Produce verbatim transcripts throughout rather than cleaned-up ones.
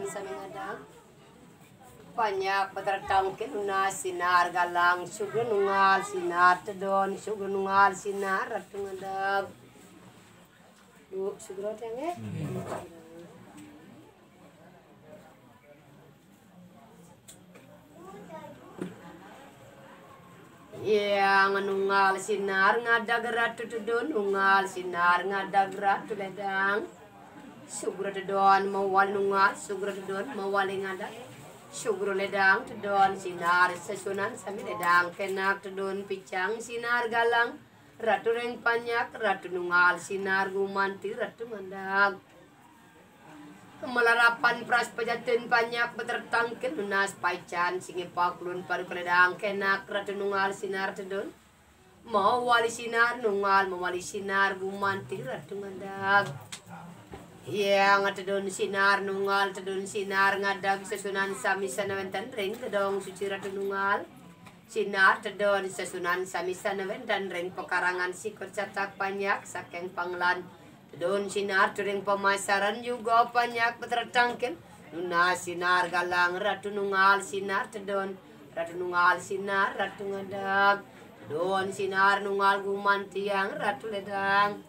sami ngadeg. Panjak Betara Tangkil nunas Sinar Galang, sugra nunggal Sinar Tedon, sugra nunggal Sinar Ratu ngadeg. Duh, sugra tiang, eh. Yang nunggal Sinar ngadeg Ratu Tedon, nunggal Sinar ngadeg Ratu ledang. Sugra Tedon mawali nunggal, sugra Tedon mawali ngadeg. Sugra ledang Tedon Sinar, sesunan sami ledang, kenak Tedon picang Sinar Galang. Ratu ring Panjak, Ratu nunggal Sinar gumanti Ratu ngadeg. Malarapan pras pajatin Panjak Betara Tangkil nunas paican, singgih pakulun paduka ledang, kenak Ratu nunggal Sinar Tedon. Mawali Sinar nunggal, mawali Sinar gumanti Ratu ngadeg. Yang Tedon Sinar nunggal, Tedon Sinar ngadeg, sesunan sami sana wenten ring gedong suci Ratu nunggal. Sinar Tedon sesunan sami sana wenten ring pekarangan sikut satak Panjak saking Pangelan. Tedon Sinar turing pamasaran juga Panjak Betara Tangkil. Nunas Sinar Galang Ratu nunggal Sinar Tedon, Ratu nunggal Sinar Ratu ngadeg. Tedon Sinar nunggal gumanti Ratu ledang.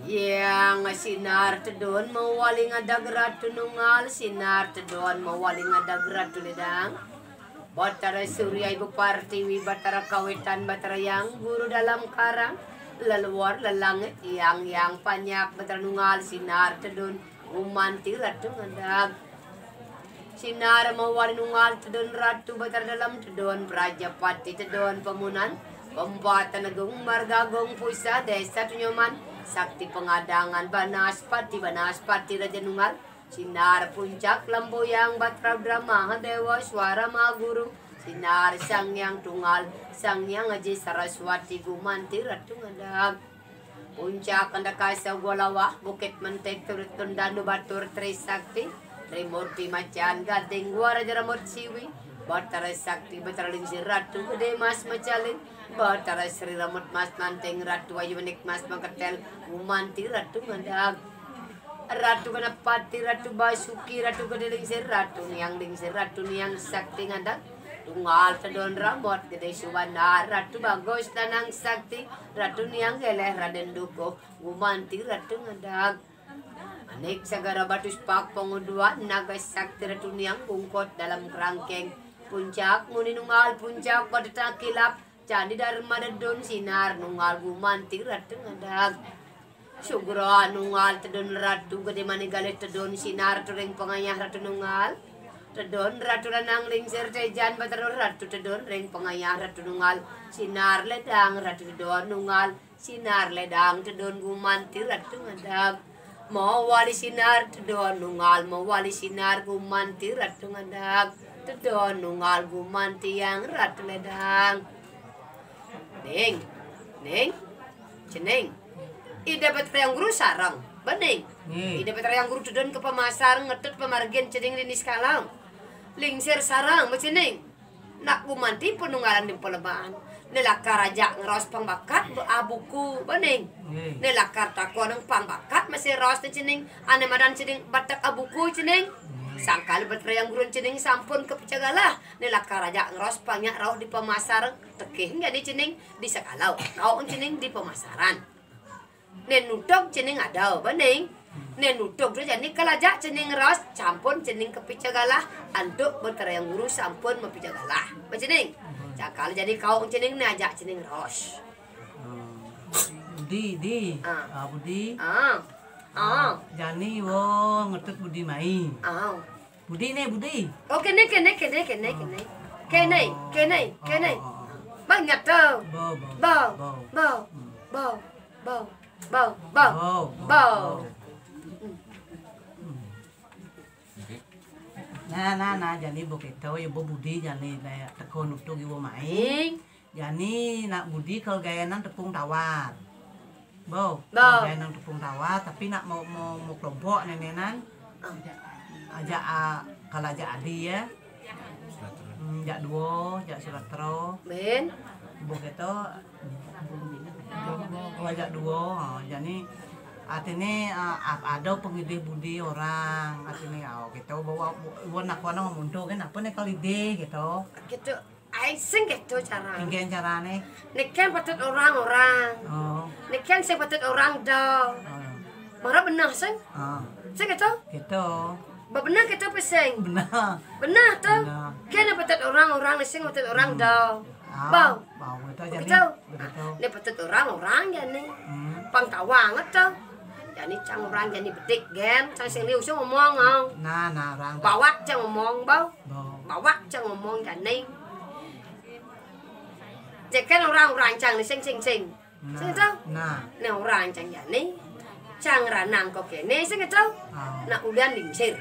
Yang Sinar Tedon mawali ngadeg Ratu nunggal, Sinar Tedon mawali ngadeg Ratu ledang. Betara Surya Ibu Pertiwi, Betara Kawitan, Betara Yang Guru Dalam Karang, leluhur lelangit, yang, yang Panjak Betara nunggal, Sinar Tedon gumanti Ratu ngadeg. Sinar mawali nunggal Tedon Ratu Betara Dalem, Tedon Prajapati, Tedon Pamunan, Pempatan Agung, Marga Agung, Pusat Desa Tunyoman, Sakti Pengadangan, Banaspati, Banaspati Raja Nunggal, Sinar Puncak Lemboyang, Batara Rudra Mahadewa, Suara Mahaguru, Sinar Sang Hyang Tunggal, Sang Hyang Aji Saraswati gumanti Ratu ngadeg. Puncak Kandakasa Gua Lawah, Bukit Mentik, Turut Tundanu, Batur Trisakti, Trimurti Macan Gading, Gua Raja Ramut Siwi, Batara Sakti, Batara Lingsir, Ratu Gede Mas Macaling, Batara Sri Ramut Mas Manting, Ratu Ayu Manik Mas Mangketel, gumanti Ratu ngadeg. Ratu Ganapati, Ratu Basuki, Ratu Gede Lingsir, Ratu Niang Lingsir, Ratu Niang Sakti ngadeg. Tunggal Tedon Ramot Gede Subandar, Ratu Bagus Danang Sakti, Ratu Niang Geleh Raden Dukuh, gumanti Ratu ngadeg. Manik Sagara Batu Sepak Panguduan, Naga Sakti Ratu Niang Bungkot Dalam Kerangkeng, Puncak Muni Nunggal, Puncak Batu Takilap, Candi Dharma Tedon, Sinar nunggal gumanti Ratu ngadeg. Sugra nunggal Tedon Ratu Gede Mani Galih Tedon, Sinar turing pangayah Ratu nunggal. Tedon Ratu Lanang Lingsir Tejan Batara Ratu Tedon ring pangayah Ratu nunggal. Sinar ledang Ratu Tedon nunggal. Sinar ledang Tedon gumanti Ratu ngadeg. Mawali Sinar Tedon nunggal, mawali Sinar gumanti Ratu ngadeg. Tedon nunggal gumanti Yang Ratu ledang. Ning, Ning, Cening. Ida Betara Hyang Guru sareng, bening. Nggih. Ida Betara Hyang Guru Tedon ka pamasar ngetut pamargin Cening ring niskala. Lingsir sareng, Cening. Nak gumanti panunggalan di paleban. Né lakar ajak ngraos pangbakat be-, abuku, bening. Nggih. Né lakar takonang pangbakat masih raos né Cening, ané madan Cening batek abuku Cening. Nggih. Sangkal Betara Hyang Guru Cening sampun kapica galah. Né lakar ajak ngraos pang nyak rauh di pamasar, tekih jani Cening di sakala, rauh Cening di pamasaran. Né nutug Cening ada, bening. Né nutug tu jani kal ajak Cening raos, sampun Cening kapica galah, antuk Betara Hyang Guru sampun mapica galah. Ba Cening. Sangkal jani kauh Cening né ajak Cening raos. Hmm. Budi, di. Ah. Ah, Budi. Ah. Ah. Jani wo ngetut Budi mai. Ah. Budi né, Budi. Oh, kéné, kéné, kéné, kéné, kéné. Kéné, kéné, kéné. Bang nyata. Bo, bo. Bo. Bo. Hmm. Bo. Bo. Bo. Bo. Bo. Bo. Bo. Hmm. Nah, nah, nah, jani bo kéto, ya bo Budi jani, nah, teka nutug iwa mai. Ing. Jani nak Budi kal gaénan tepung tawar. Bo, bo. Kal gaénan tepung tawar, tapi nak mau, mau, mau kelompok nénénan. Ah. Ajak, ah, kal ajak adi ya. Hmm, Jak duo, jak Suratera. Bin. Buh keto, wajak duo, ha, jani artine, ah, ap-, ada pengidih budi orang, artine, oh, keto bawa, bawa nak warna mundur kan, apa ne kalau idih keto? Keto, ai sing keto cara. Inggen carane. Neken patut orang-orang. Oh. Neken sing patut orang do. Oh. Mara benah sing. Ah. Sing keto? Keto. Ba benah keto pesing. Benah. Benah to. Benah. Kena patut orang-orang, ne sing patut orang do. Ah, bau. Bau betul jadi. Begitu. Begitu. Ne patut orang-orang jani. Hmm. Pang tawang to. Jani cang orang jani bedik gen, cang sing liu sing ngomong au. Nah, nah, orang. Bawak cang ngomong bau. Bau. Bawak cang ngomong jani. Jekan orang-orang cang ne sing sing sing. Nah. Sing to? Nah. Ne orang cang jani. Cang ranang ko kene sing to? Ah. Nak ulian lingsir.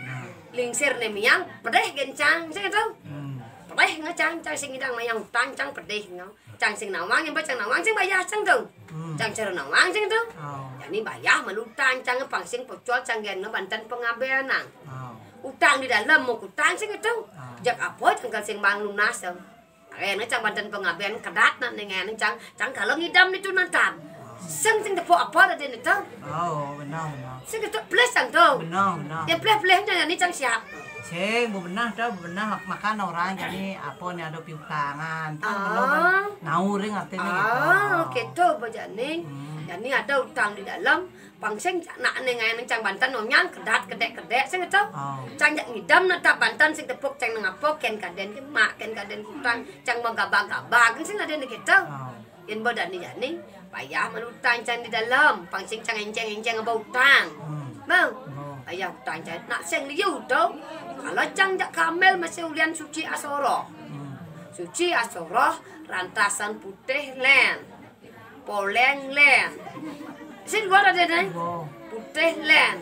Nah. Lingsir ne miang pedeh gen cang sing to? Hmm. Pedeh nga cang, cang sing idang mayang utang cang pedeh nga. Cang sing nawang, yang ba cang nawang sing bayah cang to. Hmm. Cang cara nawang sing to. Oh. Jani bayah malu utang cang pang sing pocol cang gen nga banten pengabean nang. Oh. Utang di dalam mau utang sing to. Oh. Jak apa cang kal sing bang lunas to. Ren cang banten pengabean kedat nak dengan cang, cang kalau ngidam nitu nantan. Sing sing tepuk apa tadi nitu? Oh, benar, benar. Sing itu plus cang tu. Benar, benar. Yang plus-plusnya ni cang siap. Sing, bu benah tu, bu benah mak-, makan orang jadi apa ni ada piutangan. Tang belum kan. Ah. Nauring artinya gitu. Ah, gitu bejani. Hmm. Jani ada utang di dalam. Pang sing cak nak ne ngai nang cang banten nonyang kedat kedek-kedek sing to. Oh. Cang jak ngidam nak tak banten sing tepuk cang nang apa ken kaden ke mak ken kaden kutang cang mau gabag-gabag sing ada ne keto. Oh. Yen bodan ni jani payah melutang cang di dalam pang sing cang enceng-enceng ba utang. Hmm. Bang. Oh. Payah utang cang nak sing liu to. Kalau cang jak kamel masih ulian suci asoroh. Hmm. Suci asoroh rantasan putih len. Poleng len. Sing luar ada ne. Wow. Putih len.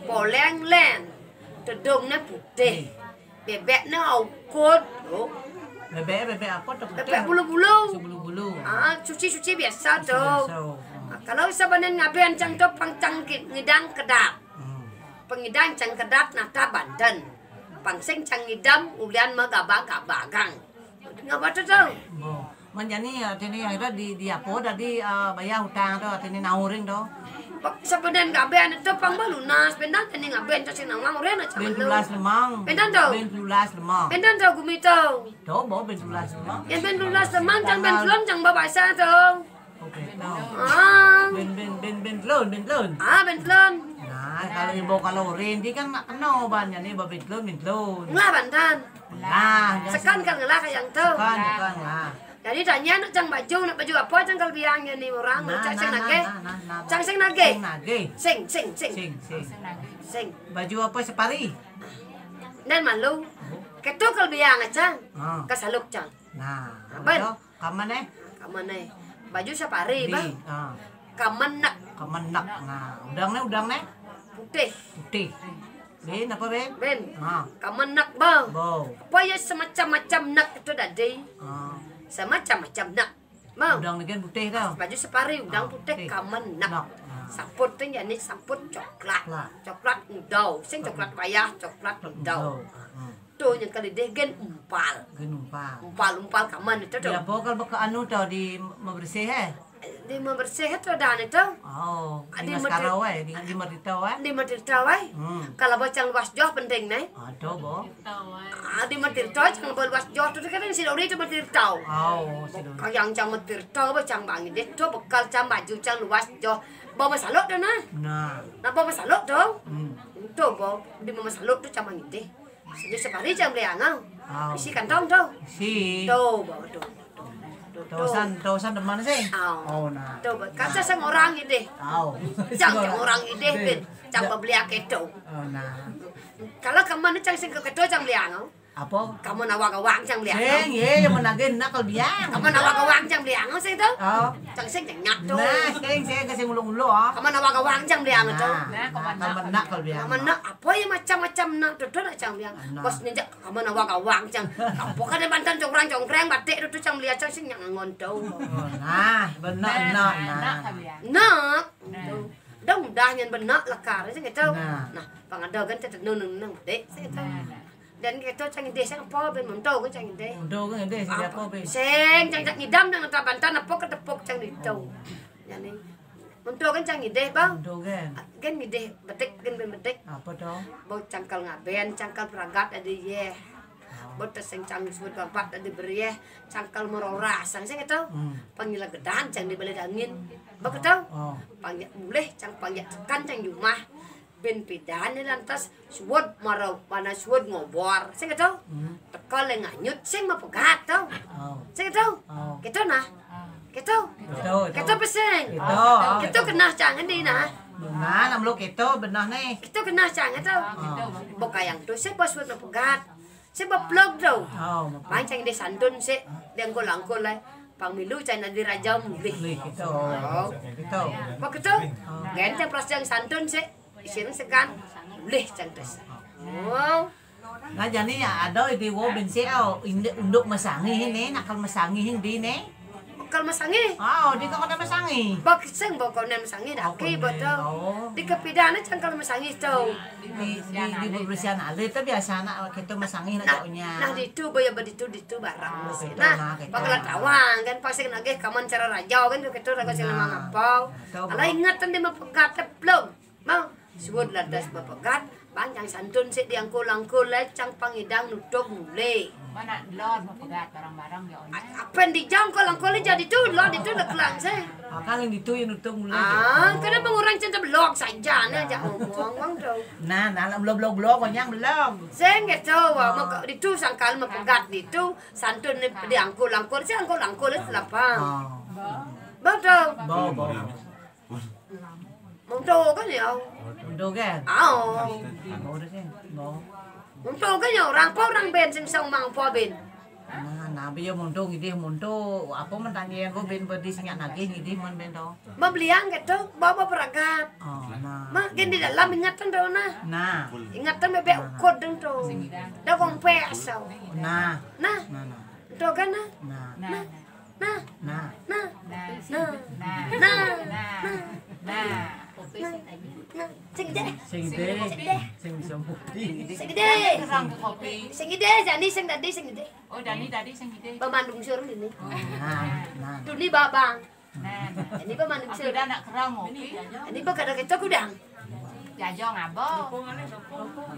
Poleng len. Tedung ne putih. Bebek ne aukut. Oh. Bebek, bebek apa tu putih? Bebek bulu-bulu. Bulu-bulu. Ah, suci-suci biasa tu. Biasa. Ah, kalau sabanen ngaben cang tu pang cang ki-, ngidang kedat. Hmm. Pengidang cang kedat nata banten. Pang sing cang ngidam ulian magabag-gabagang. Ngapa tu tu? Bo. Manjani, ah, tini yang itu di, di apa tadi, ah, bayar hutang tu, tini nauring tu. Pak, sabanen gaben tu pang balunas, bendan tini ngaben tu sing nawang uren aja. Ben tulas lemang. Bendan tu. Ben tulas lemang. Bendan tu gumi tu. Tu bo ben tulas lemang. Yang ben tulas lemang, cang ben telon, cang babasa tu. Oke, tu. Ah. Ben, ben, ben, ben telon, ben telon. Ah, ben telon. Nah, kalau ibu kalau uren, dia kan nak kena ban, jadi ba ben telon, ben telon. Ngelah bandan. Lah, sekan kan ngelah kayang tu. Sekan, sekan lah. Jadi tanya nak cang baju, nak baju apa cang kalau biang ni orang, nah, cang sing nagih. Nah, nah, nah, nah. Cang sing nagih. Sing nagih. Sing, sing, sing. Sing, sing. Sing. Baju apa separi? Dan malu. Oh. Ketu kalau biang cang. Ah. Kesaluk cang. Nah, ben. Betul. Kaman eh? Kaman eh. Baju safari, bang. Ah. Kamenek. Kamenek. Nah, udang ne, udang ne? Putih. Putih. Ben, apa ben? Ben. Ha. Kamenek, bang. Bo. Apa ya semacam-macam nek itu tadi? Ha. Semacam-macam nek. Bang. Udang ne kan putih tu. Baju safari, udang putih, putih. Kamenek. Nek. Ha. Saput tu jenis saput coklat. Coklat. Coklat udau. Sing coklat payah, coklat udau. Udau. Hmm. Tu yang kali deh gen umpal. Gen umpal. Umpal-umpal kaman itu tu. Di apa kalau baka anu tu di membersih eh? Di membersih itu dah itu. Oh, di Mas Karau eh, di, di Mertita eh. Di Mertita eh. Hmm. Kalau bocang luas joh penting ne. Ada bo. Ah, di Mertita cang luas joh tu kan si Dori tu Mertita. Oh, si Dori. Kayang cang Mertita bocang bangi deh tu bekal cang baju cang luas joh. Bawa masalok tu nah. Nah. Nah, bawa masalok tu. Hmm. Tu bo di bawa masalok tu cang bangi deh. Sejak sekali cang beli angau. Au. Isi kantong tu. Isi. Tu, bawa tu. Tu, tu. Tosan, tosan deman sih. Au. Oh, nah. Tu, kaca sang orang idih. Au. Cang, cang orang idih, bin. Cang beli ake tu. Oh, nah. Kalau kaman cang sing ke ketu cang beli angau. Apa? Kamu nawa gawang cang beli angau. Sing, ye, yang menagih nak kalau biang. Kamu nawa gawang cang beli angau sing tu. Oh. Cang sing cang nyak tu. Nah, sing, sing, kasih ngulu-ngulu, ah. Kamu nawa gawang cang beli angau tu. Nah, nah, kamu nak kalau biang. Kamu nak apa ya macam-macam nak tu tu nak cang biang. Nah. Bos ninjak kamu nawa gawang cang. Apa kan bantan congkrang-congkrang batik tu tu cang beli cang sing nyak ngon tu. Oh, nah, benar, nah, nah. Nak. Nah. Dong dah nyan benar lekar sing gitu. Nah. Nah, pangada kan tetenun nang batik sing gitu. Nah, nah. Dan kéto cang idih sing apa bin monto kan cang idih. Monto kan idih sing apa bin? Sing cang cang ngidam nang tabantan apa ketepuk cang ditu. Jani monto kan cang idih, Bang. Monto kan. Kan ngidih bedik kan bin bedik. Apa to? Bau cangkal ngaben, cangkal pragat ada yeh. Bau teseng cang suud bampak ada berieh, cangkal merora sang sing kéto. Hmm. Panggil gedan cang di balik angin. Bau kéto. Oh. Panggil mulih cang panggil tekan cang jumah. Bin pidan ni lantas suud mara mana suud ngobor. Sing kéto. Hmm. Teka le nganyut sing mapegat to. Oh. Sing kéto. Oh. Kéto nah. Kéto. Kéto, kéto. Kéto pesing. Kéto. Kéto kenah cang endi nah. Nah, nak meluk kéto benah ni. Kéto kenah cang kéto. Oh. Bokayang to sing ba suud mapegat. Sing ba plug to. Oh, mapegat. Bang cang di santun sing diangkul-angkul lai. Pang milu cang nadi raja mulih. Mulih kéto. Oh. Kéto. Bang kéto. Oh. Gén cang pras cang santun sing. Isin segan, mulih cang tes. Oh. Nah, jani ya ada di wo bin sing, oh, unduk, unduk masangih ni, nakal masangih di ni. Nakal masangih? Oh, di kau kena masangih. Bak sing bak kau nem masangih dah. Oh, ki kau betul. Oh. Di kepidan ni cang kal masangih to. Di, di, di bebersihan alit tu biasa nak kita masangih nak jauhnya. Nah, di tu boya beditu, di tu barang. Oh, betul. Nah, nah, kita. Bakalan tawang kan, pasti nagih kaman cara raja kan, kita raga sing nama ngapau. Betul. Alah ingat kan dia mapegat belum? Bang, suud lantas mapegat, bang cang santun sing diangkul-angkul lai cang pangidang nutug mulih. Mana lod mapegat barang-barang ya onya. Apan dijangkul-angkul jadi tu lod itu nak kelang sih. Akal yang ditu yang nutug mulih. Ah, kena mengurang cinta belog saja ni aja omong bang tu. Nah, nah, belog-belog-belog, konyang belog. Sing gitu, wah, maka ditu sangkal mapegat ditu, santun ni diangkul-angkul, sing angkul-angkul selapang. Oh. Bang tu. Bo, bo. Monto kan ya. Monto kan? Ah. Bo dah sih. Bo. Monto kan ya, orang apa orang ben sing song mang apa ben. Nah, nah, biar monto ngidih monto. Apa mentanya ko ben bedi sing nagih ngidih mon ben to. Membeliang gitu, bawa beragat. Oh, nah. Makin di dalam ingatan tu nah. Nah. Ingatan bebek ukur dong tu. Dah kompes so. Nah. Nah. Nah, nah. Monto kan nah. Nah. Nah. Nah. Nah. Nah. Nah. Nah. Nah. Nah. Nah. Nah. Sing gedé. Sing gedé. Sing gedé. Sing gedé. Sing gedé. Sing gedé, jani sing dadi sing gedé. Oh, jani dadi sing gedé. Ba mandung sur ini. Nah, nah. Tuni babang. Nah, nah. Ini ba mandung sur. Ada anak kerang ngopi. Ini ba kada kita kudang. Jajo ngabo.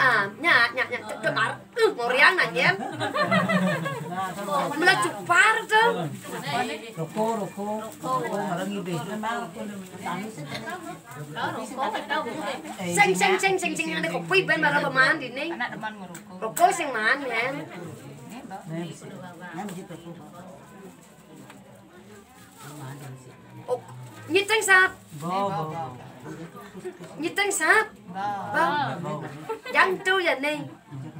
Ah, nya, nya, nya, tek, tek, mar. Eh, ngoriang nanyem. Mula cupar tu. Roko, roko, roko, marang ibe. Sing, sing, sing, sing, sing, ada kopi ben marang paman dini. Anak demen ngeroko. Roko sing man, men. Oh, nyiteng sap. Bo, bo. Nyiteng sap. Bo. Jang tu jani.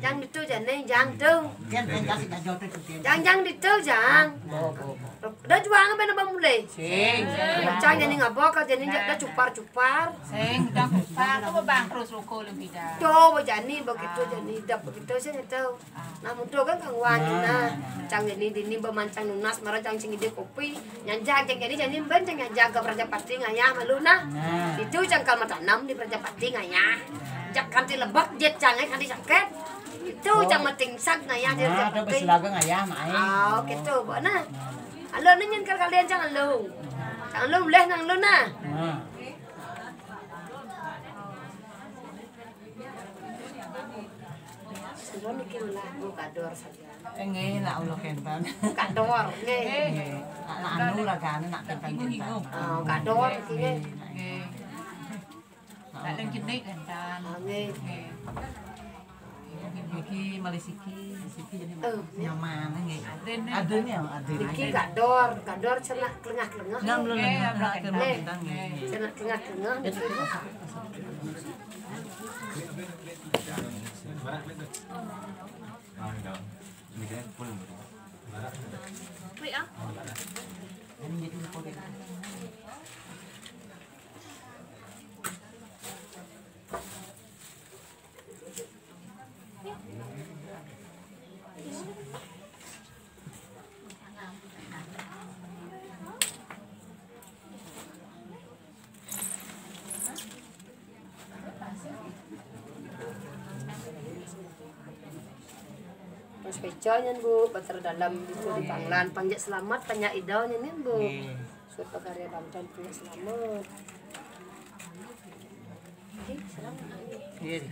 Jang tu jani, jang tu. Jang, jang ditu jang. Dah juang apa nak mulai? Sing. Cang jani ngabo ka jani dah cupar-cupar. Sing, dah cupar. Kau bang terus roko lebih dah. Tu jani begitu jani dah begitu sih tu. Nah, monto kan kang wan nah. Cang ini dini bamancang nunas marang cang sing ide kopi. Nyanjak cang ini jani ben cang nyanjak ka Prajapati ngayah malu nah. Nah. Itu cang kal matanam di Prajapati ngayah. Jak kanti lebak jet cang ai kanti sangket. Itu cang mating sag ngayah di Prajapati. Nah, ada besilaga ngayah main. Oh, gitu, bo nah. Halo ni nyen kal kalian cang halo. Cang halo boleh nang halo nah. Nah. Sudah mikir lah, bu kador saja. Eh, nggih, nak ulo kenten. Kador, nggih. Nggih. Nak, nak anu lah kan, nak kenten-kenten. Oh, kador, nggih. Nggih. Nak nang kene kenten. Ah, nggih. Nggih. Iki malih siki, siki jadi nyaman, nggih. Aden, nggih. Aden ya, aden. Iki kador, kador cenak kelengah-kelengah. Nggih, belum, nggih, belum, belum kenten, nggih. Cenak kelengah-kelengah. Beca nyen, Bu, bater dalem gitu di Banglan. Pang jak selamat, pang jak ido nyen, Bu. Nggih. Surat pakarya banten, pang jak selamat. Nggih, selamat. Nggih.